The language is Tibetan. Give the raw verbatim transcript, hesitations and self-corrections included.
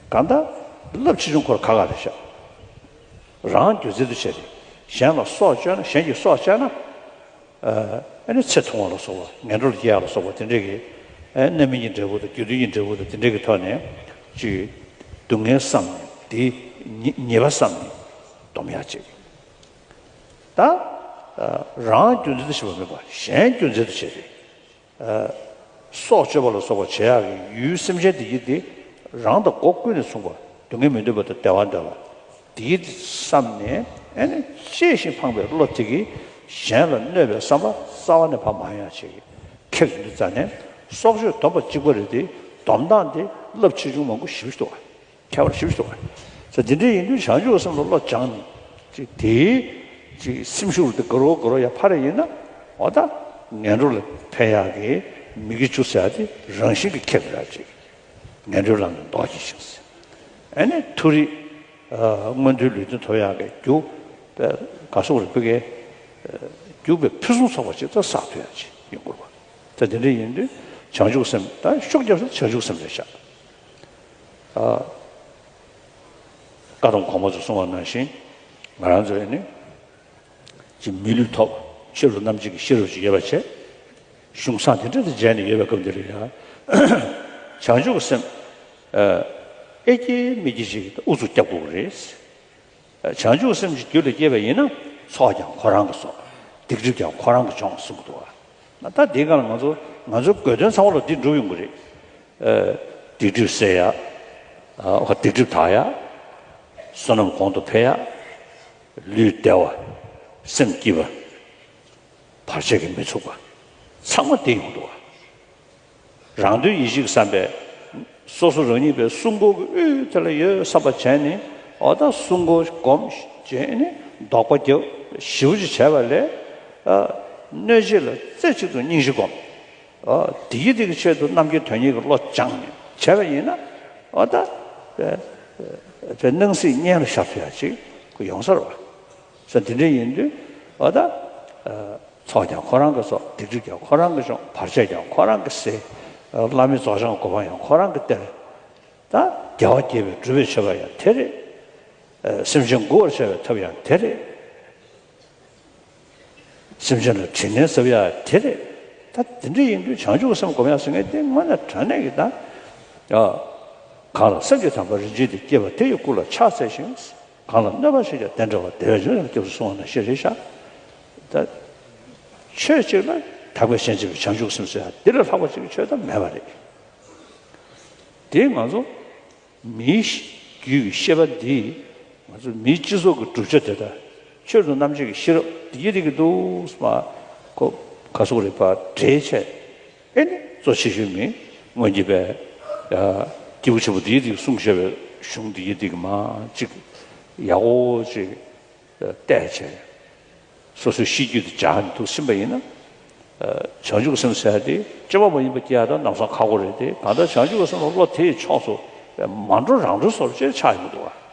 གང་ལྟར་རླབས་ཆེ་ཆུང་ཁོ་ར་ཁག་ཁག་རེད་ཤག་རང་རྒྱུ་མཚན་དུ་བྱས་ཏེ་གཞན་ལ་སྲོག་གཅོད་ན། གཞན་གྱི་སྲོག་བཅད་ན། ཨ་ནི་ཚེ་ཐུང་བ་ལ་སོགས་པ། ངན་འགྲོ་ལ་སྐྱེ་ཡ་ལ་སོགས་པ་དེ་འདྲས་ཀྱི། ཨ་རྣམ་སྨིན་གྱི་འབྲས་བུ་དང་དགེ་འདུན་གྱི་འབྲས་བུ་དང་དེ་འདྲས་ཀྱི་ཐོག་ནས་ཅིག་སྡུག་བསྔལ་བསམ་ནས། དེའི་ཉེས་ཉེས་པ་བསམ་ནས་སྡོམ་ཡ་ཅིག་ད་ཨ་རང་རྒྱུ་མཚན་དུ་བྱས་པ་མིན་པར་གཞན་རྒྱུ་མཚན་དུ་བྱས་ཏེ། ཨ་སྲོག་གཅོད་པ་ལ་སོགས་པ་བྱེད་ཡག་གི་ཡུལ་སེམས་ཅན་དེ་ཡི་དེ་རང་དང་སྒོ་ཀུན་ནས་མཚུངས་པ། སྡུག་བསྔལ་མི་འདོད་པ་དང་བདེ་བ་འདོད་པ་དེ་ཡི་དེ་བསམ་ནས། ཨ་ནི་གཅེས་ཤིང་ཕངས་པའི་བློ་དེ་གིས་གཞན་ལ་གནོད་པའི་བསམ་པ་རྩ་བ་ནས་ཕར་མ་ཡོང་ཡ་ཅིག་ཁེགས་ཡོང་དུས་ཙ་ནས། སྲོག་གཅོད་སྡོམ་པ་གཅིག་པ་རེད་དེ། སྡོམ་སྟངས་དེ་རླབས་ཆེ་ཆུང་མང་པོ་ཞེ་པོ་ཅིག་འདུག་བ། ཁྱད་པར་ཞེ་པོ་ཅིག་འདུག་བ། ས་འདི་འདྲ་ཡིན་དུས་བྱང་ཆུབ་སེམས་ལ་བློ་སྦྱངས་ནས་ཅིག་དེའི་ཅིག་སེམས་ཤུགས་དེ་དགའ་རོགས་དགའ་རོགས་ཡར་འཕར་ཡ་ཡིན་ན། འོ་ད་ངན་འགྲོ་ལ་ཕན་ཡག་གི་མི་དགེ་བཅུ་ཟེར་ཡ་དེ་རང་བཞིན་གྱིས་ཁེགས་ཡོང་ཡ་ཅིག་ངན་འགྲོའི་ལམ་ནས་ལྡོག་གི་ཤིང་ཟེར། ཨ་ནི་མཐོ་རིས་ཨ་མངོན་མཐོའི་ལུས་རྟེན་ཐོབ་ཡག་གི་རྒྱུ་དཔེ་ག་སོགས་རིག་པའི་གི་རྒྱུ་དཔེ་ཕུན་སུམ་ཚོགས་པ་ཅིག་ད་བསགས་ཐུབ་ཡག་ཅིག་ཡོང་དགོས་པ། ད་དེ་འདྲ་ཡིན་དུས་བྱང་ཆུབ་སེམས། ད་ཤུགས་རྒྱབ་ས་བྱང་ཆུབ་སེམས་རེད་ཤག་ཨ་བཀའ་གདམས་གོང་མ་ཚོས་གསུངས་པ་ནང་བཞིན། ང་རང་ཚོས་ནི་ཅིག་མི་ལུས་ཐོབ། ཆོས་རབ་རྣམ་འབྱེད་ཀྱི་ཤེས་རབ་ཅིག་ཡོད་པ་བྱས། གཞུང་བཟང་དེ་འདྲ་དང་མཇལ་ནས་ཡོད་པའི་སྐབས་འདི་ལ་ཡང་། བྱང་ཆུབ་སེམས་ཨ་ཨེ་སྐྱེ་མི་སྐྱེ་ཅིག་ཨུ་ཚུགས་རྒྱབ་དགོས་ཀྱི་རེད། བྱང་ཆུབ་སེམས་ཀྱི་རྒྱུད་ལ་སྐྱེས་པ་ཡིན་ན། ཚོགས་ཀྱང་ཁོ་རང་གིས་བསགས། སྡིག་སྒྲིབ་ཀྱང་ཁོ་རང་གིས་སྦྱོང་གསུང་གི་འདུག་བ། ད་འདིའི་སྒང་ལ་ང་ཚོ་ང་ཚོའི་དགོས་དོན་ཚང་མ་ལ་འདི་འགྲུབ་ཡོང་གི་རེད། ཨ་སྡིག་སྒྲིབ་སེལ་ཡ། ཨ་སྡིག་སྒྲིབ་དག་ཡ། བསོད་ནམས་གོང་དུ་འཕེལ་ཡ། ལུས་བདེ་བ། སེམས་སྐྱིད་པ། བར་ཆད་ཀྱིས་མི་ཚུགས་པ། ཚང་མ་འདི་ཡོང་འདུག་བ། རང་དོན་ཡིད་བྱེད་ཀྱི་བསམ་པས། སོ་སོ་རང་ཉིད་པའི་སྲུང་འཁོར་གྱི་དབུས་དེ་ལ་ཡོད་བསམ་པ་བྱས་ནས། འོ་ད་སྲུང་འཁོར་སྒོམ་བྱས་ནས་བཟློག་པ་རྒྱབ། ཞེ་པོ་ཅིག་བྱས་པ་ལས། ཨ་གནོད་བྱེད་ལ་རྩེ་གཅིག་ཏུ་སྙིང་རྗེ་སྒོམ། ཨ་དེ་ཡི་དེ་གི་ཆེད་དུ་རྣམ་མཁྱེན་དོན་གཉེར་གྱི་བློ་སྦྱངས་ནས་བྱས་པ་ཡིན་ན། འོ་ད་དཔེ་དཔེ་སྣང་སྲིད་གཉེན་ལ་ཤར་ཐུབ་ཡ་ཅིག་ཡོང་ས་རེད་བ། ས་འདི་འདྲ་ཡིན་དུས། འོ་ད་ཨ་ཚོགས་ཀྱང་ཁོ་རང་གིས་གསོག་སྡིག་སྒྲིབ་ཀྱང་ཁོ་རང་གིས་སྦྱོང་། བར་ཆད་ཀྱང་ཁོ་རང་གིས་སེལ། བླ་མེད་རྫོགས་བྱང་གི་གོ་འཕང་ཡང་ཁོ་རང་གིས་སྟེར། ད་རྒྱལ་བ་དགྱེས་པའི་སྒྲུབ་པའི་མཆོད་པ་ཡང་དེ་རེད། ཨ་སེམས་ཅན་མགུ་བར་བྱ་བའི་ཐབས་ཡང་དེ་རེད། སེམས་ཅན་ལ་དྲིན་ལན་གཟབ་ཡ་དེ་རེད། ད་དེ་འདྲ་ཡིན་དུས་བྱང་ཆུབ་སེམས་སྒོམ་ཡ་ཟེར་མཁན་དེ་དངོས་གནས་དྲང་གནས་ཀྱི། ད་ཨ་གང་ལ་སངས་རྒྱས་དམ་པ་རིན་ཆེན་འདི། སྐྱེས་པ་དེ་ཡི་སྐུ་ལ་ཕྱག་འཚལ་ཞིང་། གང་ལ་གནོད་པ་བྱེད་ཀྱང་བདེ་འབྲེལ་བ། བདེ་བས་འཇོམས་ཤིང་སྐྱོབས་སུ་གསོལ་བ་ནང་བཞིན་རེད་ཤག་ད་ཆོས་གཅིག་ལ་དག་པའི་ཞེན་བྱེད་པའི་བྱང་ཆུབ་སེམས་ཟེར་ཡ་འདི་ལས་ལྷག་པ་ཅིག་གི་ཆོས་ད་མེད་པ་རེད། དེ་ང་ཚོ་མིའི་རྒྱུད་ཀྱི་ཤེས་པ་འདི། ང་ཚོ་མིའི་སྤྱི་ཚོགས་ཀྱི་གྲུབ་ཆ་དེ་དང་། ཆོས་དང་རྣམ་འབྱེད་ཀྱི་ཤེས་རབ་འདི་ཡི་རིགས་ཀྱི་འདུག་སྨ། ཁོ་ག་སོག་རིག་པ་འབྲེལ་བྱས། ཨེ་ནི་གཙོ་ཆེ་ཤོས་མི་སྔོན་གྱི་པའི་ཡ་སྐྱེས་བུ་ཆེན་པོ་འདི་ཡི་རིགས་གསུངས་བཞག་པའི་གཞུང་འདི་ཡི་རིགས་མ་གཅིག་ཡག་པོ་ཅིག་བལྟས་བྱས། སོ་སོའི་གཤིས་རྒྱུད་དེ་སྦྱངས་ནས་འདུག་ཕྱིན་པ་ཡིན་ན། ཨ་བྱང་ཆུབ་སེམས་ཟེར་ཡ་དེ་སྐྱེ་བ་མ་ཡིན་པ་སྐྱེ་ཡ་ད་ལམ་སང་ཁག་པོ་རེད་དེ། གང་ལྟར་བྱང་ཆུབ་སེམས་ལ་བློ་དེ་ཡི་ཕྱོགས་སུ་མ་འགྲོ་རང་འགྲོ་བཟོ་འདྲ་ཅིག་ཆགས་ཡོང་གི་འདུག་བ།